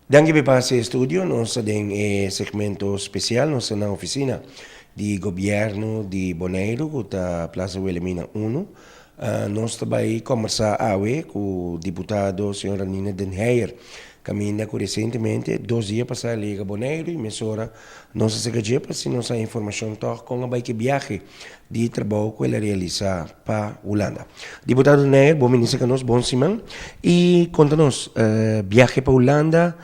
Danki pa pasa e studio. Nos ta den e segmento spesial. Nos ta na ofisina di gobièrnu di Boneiru ku ta Plaza Wilhelmina 1. Nos ta bai kombersá awe ku diputado señora Nina Den Heyer kaminda ku resientemente 2 dia pasá el a yega Boneiru i mesora nos a saka dje pa si nos haña informashon tòg kon a bai ku e biahe di trabou ku el a realisá pa Hulanda. Diputado Den Heyer, bon bini serka nos, bon siman i konta nos biahe pa Hulanda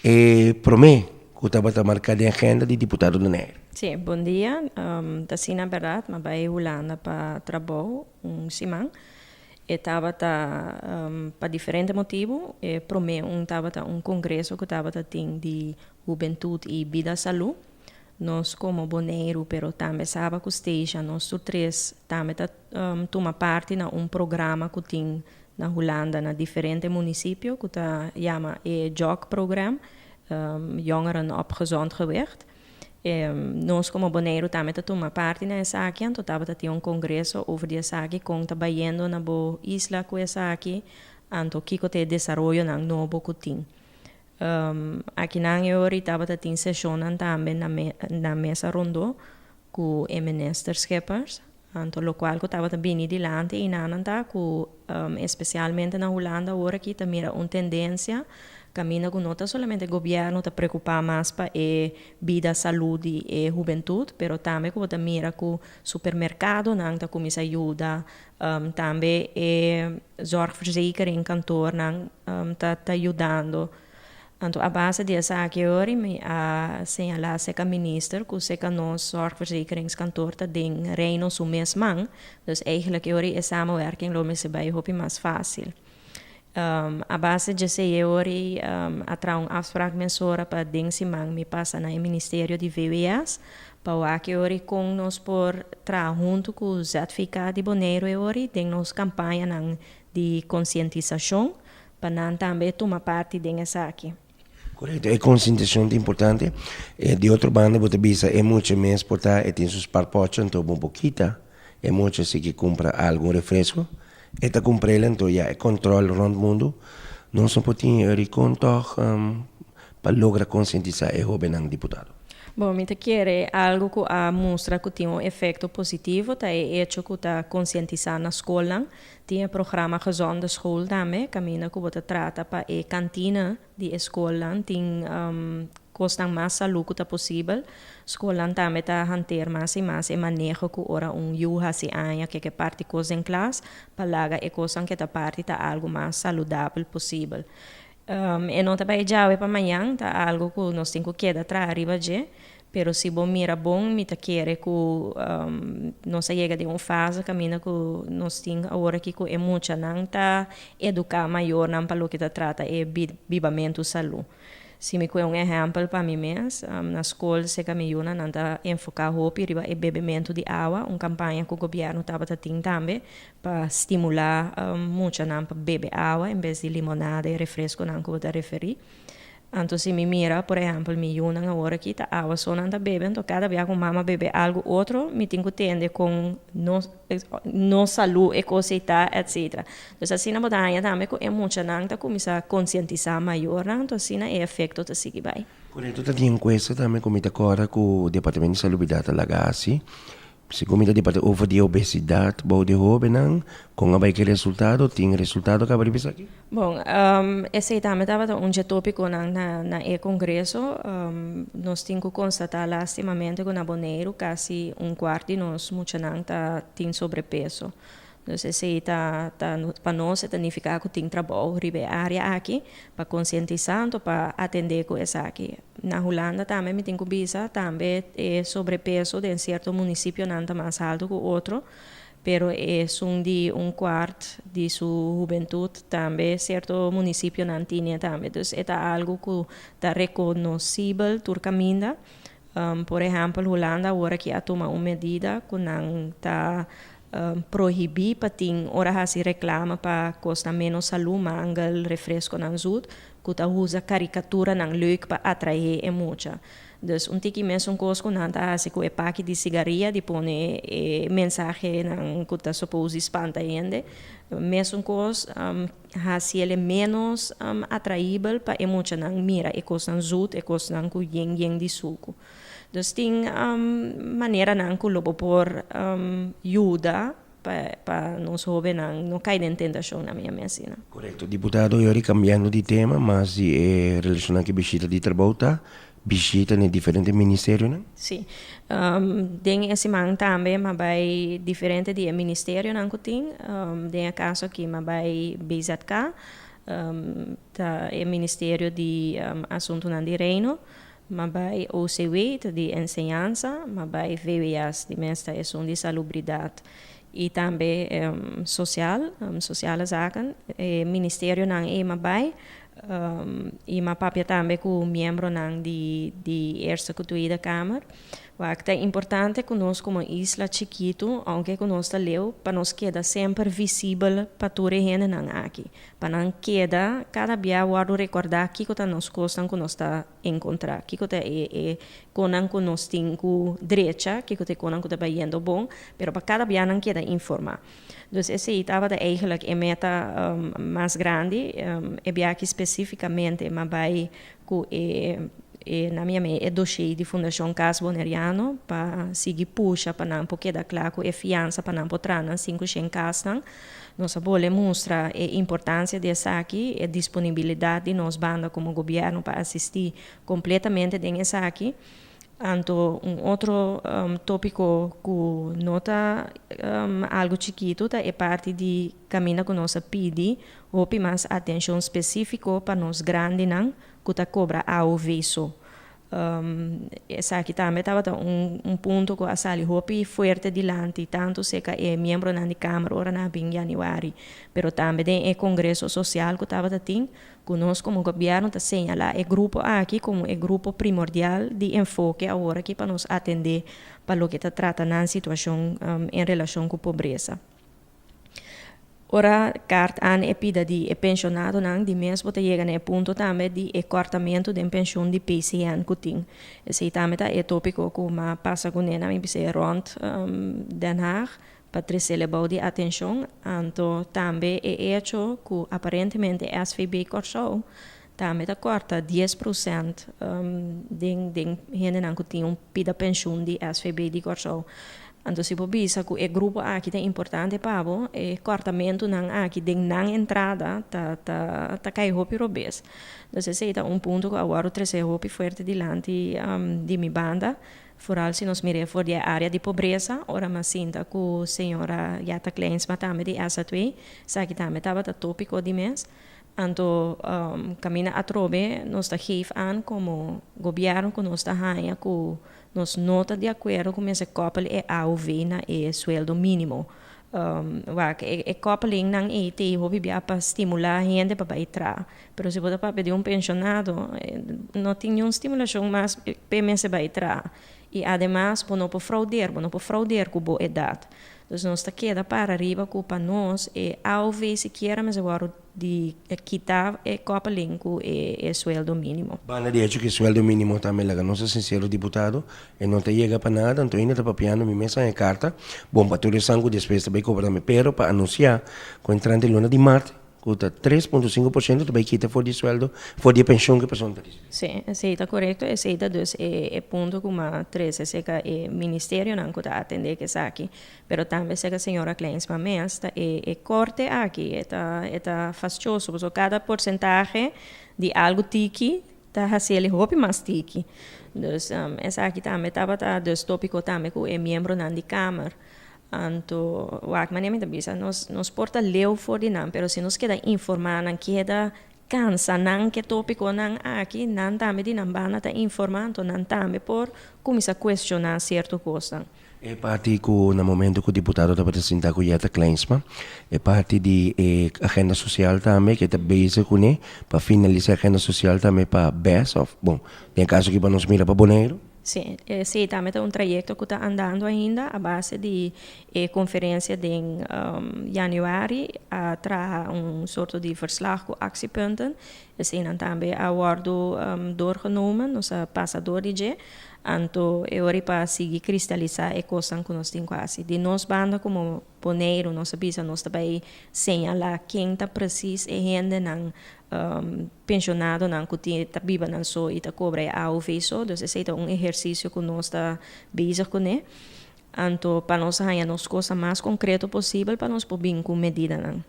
e promé ku tabata marká den agenda di diputado Den Heyer. Sí, bon dia. Ta asina bèrdat, mi a bai Hulanda pa trabou un siman. E tabata pa diferente motibu. E promé un tabata un kongreso ku tabata tin di hubentut i bida salú. Nos komo Boneiru, pero tambe Saba ku Statia, nos tur tres tambe ta tuma parti na un programa ku tin na Hulanda na diferente munisipio ku ta yama e JOG program, Jongeren op Gezond Gewicht. Nos komo Boneiru tambe ta tuma parti na esaki, anto tabata tin un kongreso over di esaki, kon ta bayendo na bo isla ku esaki, anto kiko ta e desaroyonan nobo ku tin. Akinan e ora tabata tin seshonnan tambe na mesa rondó ku e minister Schippers, anto lokual ku tabata bini dilanti einan ta ku espesialmente na Hulanda awor aki ta mira un tendensia kaminda ku no ta solamente gobièrnu ta preokupá mas pa e bida salú di e hubentut, pero tambe ku bo ta mira ku supermerkadonan ta kuminsá yuda. Tambe e zorgverzekering kantoornan ta yudando. Anto a base di esaki ori mi a señalá seka minister ku seka nos zorgverzekeringskantoor ta den Reino su mes man. Dus eigenlijk e ori e samenwerking lo mester bai hopi mas fásil. A base dje esei e ori a traha un afspraak mesora pa den siman mi pasa na e ministerio di VWS pa wak e ori kon nos por traha huntu ku ZVK di Boneiru e ori den nos kampañanan di konsientisashon pa nan tambe tuma parti den esaki. Korekto, e konsientisashon ta importante. Di otro banda bo ta bisa e mucha mes por ta e tin su sparpòchi anto bo por kita e mucha si ke kumpra algu refresko e ta kumpr'el anto ya e kòntròl rònt mundu nos no por tin e rikon tòg pa logra konsientisá e hóbennan, diputado. Bon, mi ta kere algu ku a mustra ku tin un efekto positivo ta e echo ku ta konsientisá na skolnan. Tin e programa Gezonde School tambe, kaminda ku bo ta trata pa e kantina di e skolnan tin kosnan mas salú ku ta posibel. Skolnan tambe ta hanteer mas i mas e maneho ku ora un yu hasi aña ke ke parti kos den klas, pa laga e kosnan ke ta parti ta algu mas saludabel posibel. E no ta bai djawe pa mañan, ta algu ku nos tin ku keda traha riba dje, pero si bo mira bon mi ta kere ku nos a yega den un fase kaminda ku nos tin awor aki ku e muchanan ta eduká mayornan pa loke ta trata e bibamentu salú. Si mi kue un ehèmpel pa mi mes, na skol seka mi yunan nan ta enfoká hopi riba e bebementu di awa, un kampaña ku gobièrnu tabata tin tambe pa stimulá muchanan pa bebe awa en bes di limonada i refreskonan ku bo ta referí. Anto si mi mira, por ehèmpel, mi yunan awor aki ta awa so nan ta bebe, anto kada bia ku mama bebe algu otro mi tin ku tende kon no no salú e kos ei ta, etcetera. Dus asina bo ta haña tambe ku e muchanan ta kuminsá konsientisá mayornan, anto asina e efekto ta sigui bai. Korekto, ta tin enkuesta tambe ku mi ta kòrda ku Departamento di Salubridat ta laga hasi. Segun mi ta debate over di obesidad bou di hobennan, con a bay ki resultado? Tin resultado caba riba esaki? Bon, esey tambe tabata un dje topiconan na e congreso. Nos tin cu constata lastimamente cu na Boneiru casi un cuart di nos muchanan ta tin sobrepeso. Dus esei ta ta pa nos e ta nifiká ku tin trabou riba e área aki pa konsientisá anto pa atendé ku esaki. Na Hulanda tambe mi tin ku bisa tambe e sobrepeso den sierto munisipionan ta mas haltu ku otro, pero esun di un kuart di su hubentut tambe sierto munisipionan tine tambe. Dus e ta algu ku ta rekonosibel tur kaminda. Por ehèmpel Hulanda awor aki a tuma un medida ku nan ta prohibí pa tin ora hasi reklama pa kosnan ménos salú, mangel, refreskonan zut. Ku ta usa karikaturanan leuk pa atraé e mucha. Dus un tiki mesun kos ku nan ta hasi ku e paki di sigaria di pone e mensahenan ku ta suppose di spanta hende. Mesun kos, hasi el ménos atraibel pa e muchanan mira e kosnan zut, e kosnan ku yen yen di suku. Dus tin maneranan ku lo bo por yuda pa nos hóbennan no kai den tentashon na mi asina. Korekto, diputado. Yori, kambiando di tema, mas di e relashoná ku bishita di trabou ta bishita na diferente ministerionan? Sí. Den e siman tambe m'a bai diferente di e ministerionan ku tin. Den e kaso aki m'a bai BZK, ta e Ministerio di Asuntunan di Reino. M'a bai OCW, ta di enseñansa. M'a bai VWS, di mes ta esun di salubridat i tambe sosial, sociale zaken. E ministerionan ei m'a bai i m'a papia tambe ku miembronan di Eerste ku Tweede Kamer. Wak, ta importante ku nos komo isla chikitu, ounke ku nos ta leu, pa nos keda semper visibel pa tur e hendenan aki. Pa nan keda kada bia wòrdu rekordá kiko ta nos kosnan ku nos ta enkontrá, kiko ta e konan ku nos tin ku drecha, kiko ta e konan ku ta bayendo bon, pero pa kada bia nan keda informá. Dus esei tabata eigenlijk e meta mas grandi. E bia aki spesífikamente m'a bai ku e na mi e dossier di Fundashon Cas Boneriano pa sigui pusha pa nan por keda kla ku e fiansa pa nan por traha nan 500 kasnan. Nos a bolbe mustra e importansia di esaki, e disponibilidat di nos banda komo gobièrnu pa asistí kompletamente den esaki. Anto un otro tópiko ku no ta algu chikitu ta e parti di kaminda ku nos a pidi hopi mas atenshon spesífiko pa nos grandinan ku ta kobra AOV so. Esaki tambe tabata un punto ku a sali hopi fuerte dilanti tantu serka e miembronan di Kamer ora nan a bin yanüari, pero tambe den e kongreso sosial ku tabata tin, ku nos komo gobièrnu ta señalá e grupo aki komo e grupo primordial di enfoke awor aki pa nos atendé pa loke ta trata nan situashon en relashon ku pobresa. Ora kaart aan e pida di e penshonadonan, di mes bo ta yega na e punto tambe di e kòrtamentu den penshun di PCN ku tin. Esei tambe ta e tópiko ku m'a pasa kuné na mi bis'é rònt Den Haag pa tres'é bou di atenshon. Anto tambe e echo ku aparentemente SVB Kòrsou tambe ta kòrta 10% den hendenan ku tin un pida penshun di SVB di Kòrsou. Anto si bo bisa ku e grupo aki ta importante pa bo, e kòrtamentunan aki den nan entrada ta kai hopi robes. Dus esei ta un punto ku a wòrdu tresé hopi fuerte dilanti di mi banda, foral si nos mir'é for di e área di pobresa. Ora m'a sinta ku señora Jetta Kleinsma tambe di SZW, esaki tambe tabata tópiko di mes. Anto kaminda atrobe nos ta geef aan komo gobièrnu ku nos ta haña ku nos no ta di akuerdo ku mester koppel e AOV na e sueldo mínimo. Wak, e koppelingnan ei t'ei hopi bia pa stimulá hende pa bai traha. Pero si bo ta papia di un penshonado, no tin niun stimulashon mas p'e mester bai traha. I ademas bo no por fraudeer, bo no por fraudeer ku bo edat. Dus nos ta keda para riba ku pa nos e AOV sikiera mester wòrdu di kita e koppeling ku e sueldo mínimo. Banda di hecho ku e sueldo mínimo tambe, laga nos ta sinsero, diputado, e no ta yega pa nada, anto ainda ta papiando. Mi mes haña e karta, bon pa tur esnan ku despues ta bai kobra tambe, pero pa anunsiá ku entrante luna di mart ku ta 3.5% ta bai kita for di e sueldo, for di e penshon ku e persona ta risibí. Sí, esei ta korekto. Esei ta dus e punto ku m'a trese serka e ministerionan ku ta atendé ku esaki. Pero tambe serka señora Kleinsma mes ta e korte aki e ta fastioso, pasobra kada porsentahe di algu tiki ta hasiel hopi mas tiki. Dus esaki tambe tabata dus tópiko tambe ku e miembronan di Kamer. Anto wak, manera mi ta bisa, nos por ta leu for di nan, pero si nos keda informá nan, keda kansa nan ku e tópikonan aki, nan tambe di nan banda ta informá, anto nan tambe por kuminsá kuestioná sierto kosnan. E parti ku na momento ku diputado tabata sinta ku Jetta Kleinsma, e parti di e agenda sosial tambe ku e ta bezig kuné pa finalisá agenda sosial tambe pa BES òf bon, den e kaso aki pa nos mira pa Boneiru. Sí, esei tambe ta un trayekto ku ta andando ainda. A base di e konferensia den yanüari a traha un sorto di verslag ku actiepunten. Eseinan tambe a wòrdu doorgenomen, nos a pasa dor di dje, anto e ora pa sigui kristalisá e kosnan ku nos tin ku hasi. Di nos banda komo Boneiru nos a bisa nos ta bai señalá ken ta presis e hendenan penshonadonan ku tin ta biba nan so i ta kobra e AOV so. Dus esei ta un ehersisio ku nos ta bezig kuné. Anto pa nos haña nos kosnan mas konkreto posibel pa nos por bin ku medidanan.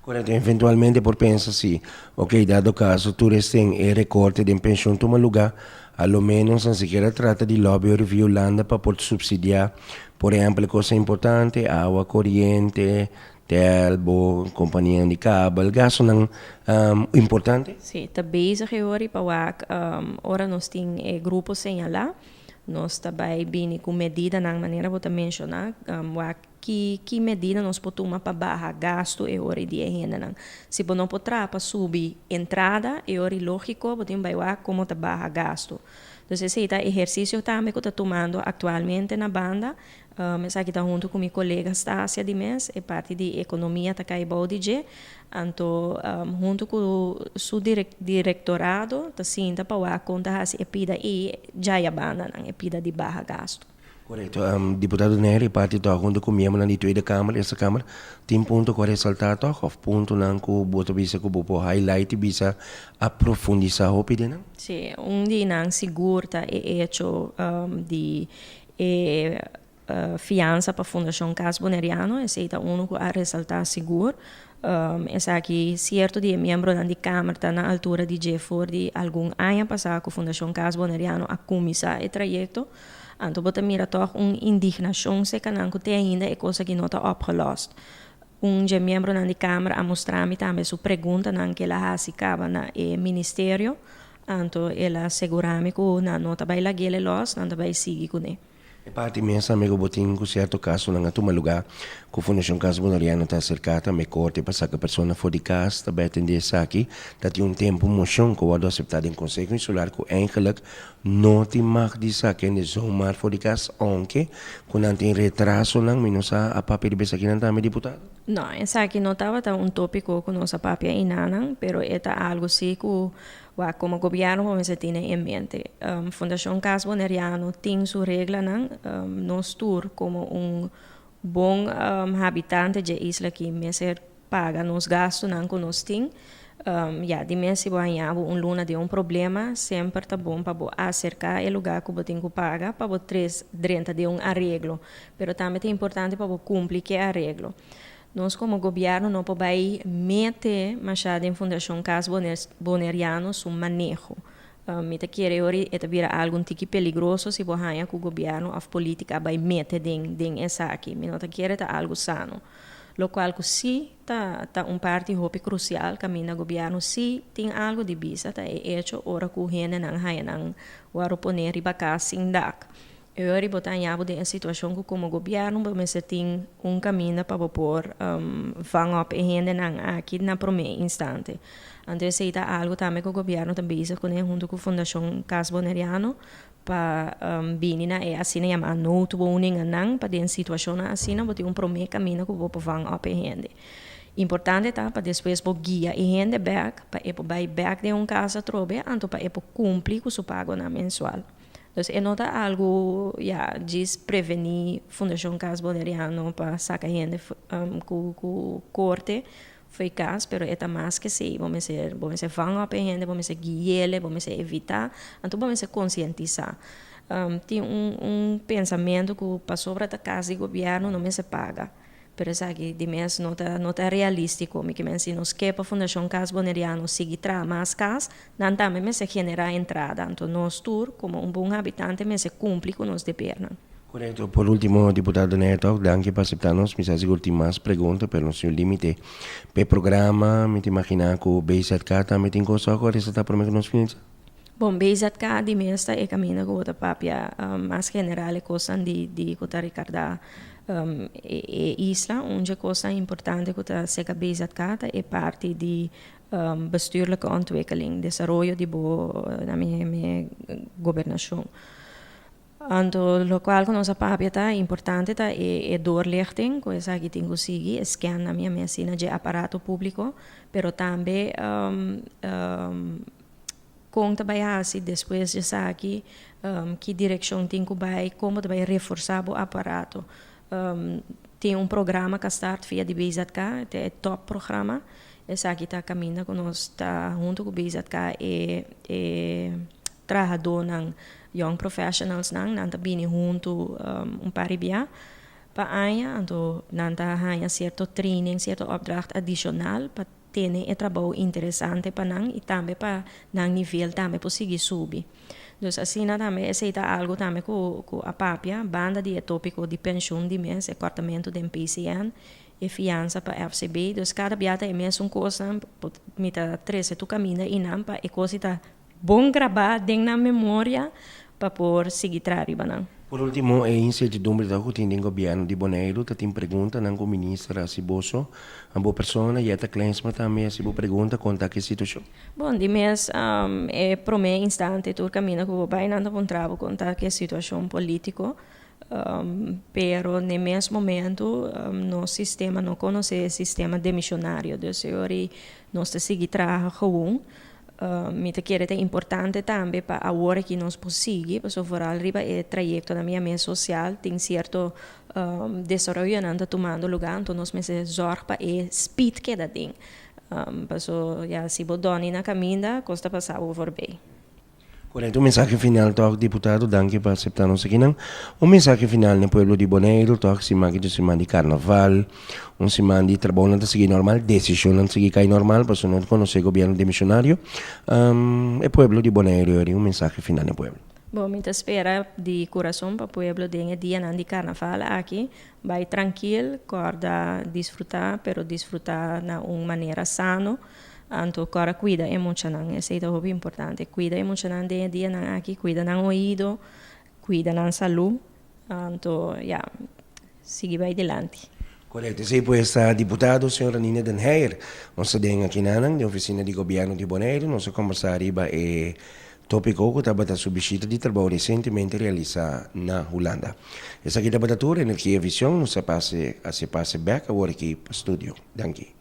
Korekto, eventualmente por pensa si, ok, dado kaso tur esten e rekorte den penshon tuma lugá, a lo ménos nan sikiera trata di lobby ori via Hulanda pa por supsidiá, por ehèmpel e kosnan importante, awa, koriente, tel, bo kompanianan di kabel, gastunan importante. Sí, ta bezig e ori pa wak ora nos tin e grupo señalá, nos ta bai bini ku medidanan manera bo ta menshoná, wak Ki ki medida nos por tuma pa baha gastu e ora di e hendenan? Si bo no por traha pa subi entrada, e ora lógiko bo tin bai wak komo ta baha gastu. Dus esei ta ehersisio tambe ku ta tumando aktualmente na banda. Esaki ta huntu ku mi kolega Stasia di mes, e parti di ekonomia ta kai bou di dje. Anto huntu ku su direktorado ta sinta pa wak kon ta hasi e pida ei djaya bandanan, e pida di baha gastu. Korekto. Diputado Nery, parti tòg huntu ku miembronan di Tweede Kamer, Eerste Kamer, tin punto ku a resaltá tòg òf puntonan ku bo ta bisa ku bo por highlight i bisa a profundisá hopi den nan? Sí, un di nan sigur ta e echo di e fiansa pa Fundashon Cas Boneriano, esei ta unu ku a resaltá sigur. Esaki sierto di e miembronan di Kamer ta na altura di dje for di algun aña pasá ku Fundashon Cas Boneriano a kuminsá e trayekto. Anto bo ta mira tòg un indignashon serka nan ku te ainda e kos aki no ta opgelost. Un dje miembronan di Kamer a mustra mi tambe su preguntanan ku el a hasi kaba na e ministerio, anto el a segurá mi ku nan no ta bai lag'el e lòs, nan ta bai sigui kuné. E parti mes tambe ku bo tin ku sierto kasonan a tuma lugá ku Fundashon Kas Boneriano ta aserká tambe korte pa saka persona for di kas ta bai atendé esaki. Ta tin un tempu moshon ku wòrdu aseptá den Konseho Insular ku eigenlik No tin mag di sa kende zomaar for di kas, ounke ku nan tin retrasonan, mi no sa a papia riba esakinan tambe, diputado? No, esaki no tabata un tópiko ku nos a papia einanan, pero e ta algu sí ku wak komo gobièrnu bo mester tene en mente. Fundashon Kas Boneriano tin su reglanan, nos tur komo un bon habitante dje isla aki mester paga nos gastunan ku nos tin. Ya, di mes si bo haña bo un luna den un problema, semper ta bon pa bo aserká e lugá ku bo tin ku paga pa bo tres drenta den un areglo. Pero tambe ta importante pa bo kumpli ku e areglo. Nos komo gobièrnu no por bai mete mashá den Fundashon Kas Boneriano su maneho. Mi ta kere ora e ta bira algu un tiki peligroso si bo haña ku gobièrnu òf polítika a bai mete den den esaki. Mi no ta kere ta algu sano. Lokual ku sí ta ta un parti hopi krusial kaminda gobièrnu sí tin algu di bisa ta e echo ora ku hendenan haña nan wòrdu poné riba kas sin dak. E ora bo ta haña bo den e situashon ku komo gobièrnu bo mester tin un kaminda pa bo por vang op e hendenan aki na promé instante. Anto esei ta algu tambe ku gobièrnu ta bezig kuné huntu ku Fundashon Kas Boneriano pa bini na e asina yamá noodwoningennan pa den situashonnan asina bo tin un promé kaminda ku bo por vang op e hende. Importante ta pa despues bo guia e hende bèk pa e por bai bèk den un kas atrobe anto pa e por kumpli ku su pagonan mensual. Dus e no ta algu ya djis prevení Fundashon Kas Boneriano pa saka hende ku ku korte Fo'i kas, pero e ta mas ke esei. Bo mester, bo mester vang op e hende, bo mester gui'ele, bo mester evitá, anto bo mester konsientisá. Tin un un pensamentu ku pasobra ta kas di gobièrnu no mester paga, pero esaki di mes no ta no ta realístiko. Mi ke men si nos ke pa Fundashon Kas Boneriano sigui traha mas kas, nan tambe mester generá entrada. Anto nos tur komo un bon habitante mester kumpli ku nos debernan. Korekto. Por ultimo, Diputado Neto, danki pa aseptá nos. Mi sa sigur tin mas pregunta, pero nos tin un límite p'e programa. Mi ta imaginá ku BZK tambe tin kos òg resaltá promé ku nos finalisá. Bon, BZK di mes ta e kaminda ku bo ta papia mas general e kosnan di di ku ta rekardá e isla. Un dje kosnan importante ku ta seka BZK ta e parti di bestuurlijke ontwikkeling, desaroyo di bo na mi gobernashon. Anto lokual ku nos a papia ta importante ta e doorlichting ku esaki tin ku sigui, e scan na mi a mester na dje aparato públiko, pero tambe kon ta bai hasi despues di esaki, ki direkshon tin ku bai, kon bo ta bai reforsá bo aparato. Tin un programa ku a start via di BZK, ta e top programa, esaki ta kaminda ku nos ta huntu ku BZK e e trahadónan, young professionalsnan, nan ta bini huntu un par di bia pa aña, anto nan ta haña sierto training, sierto opdracht adishonal pa tene e trabou interesante pa nan i tambe pa nan nivel tambe por sigui subi. Dus asina tambe esei ta algu tambe ku ku a papia banda di e tópiko di penshun di mes, e kòrtamentu den PCN, e fiansa pa FCB. Dus kada bia ta e mesun kosnan, mi ta trese tur kaminda einan pa e kos ei ta Bon grabá den nan memoria pa por sigui traha riba nan. Por ultimo, e insertidumbre ta ku tin den gobièrnu di Boneiru ta tin preguntanan ku minister a hasi boso. A bo persona, Jetta Kleinsma tambe a hasi bo pregunta kon ta ki situashon. Bon, di mes e promé instante tur kaminda ku bo bai nan ta puntra bo kon ta ki situashon polítiko. Pero n'e mes momento nos sistema no konosé e sistema demishonario, dus e ora ei nos ta sigui traha gewoon. Mi ta kere ta importante tambe pa awor aki nos por sigui, pasobra vooral riba e trayektonan mi ame sosial tin sierto desaroyonan ta tumando lugá, anto nos mester zòrg pa e speed keda den. Paso ya si bo dòni na kaminda kos ta pasa bo voorbij. Korekto, un mensahe final tòg diputado, danki pa aseptá nos akinan. Un mensahe final na e pueblo di Boneiru tòg, siman aki ta un siman di karnaval, un siman di trabounan ta sigui normal, desishonnan ta sigui kai normal pasobra no ta konosé gobièrnu demishonario. E pueblo di Boneiru yori un mensahe final na e pueblo. Bon, mi ta spera di kurason pa pueblo den e dianan di karnaval aki bai trankil, kòrda disfrutá, pero disfrutá na un manera sano. Anto kòrda kuida e muchanan, esei ta hopi importante. Kuida e muchanan den e dianan aki, kuida nan oido, kuida nan salú, anto ya, sigui bai dilanti. Korekto, esei pues ta diputado señora Nina den Heyer. Nos ta den akinanan den ofisina di gobièrnu di Boneiru. Nos a kombersá riba e tópiko ku tabata su bishita di trabou resientemente realisá na Hulanda. Esaki tabata tur Energia Vision. Nos a pase hasi pase bèk awor aki pa studio. Danki.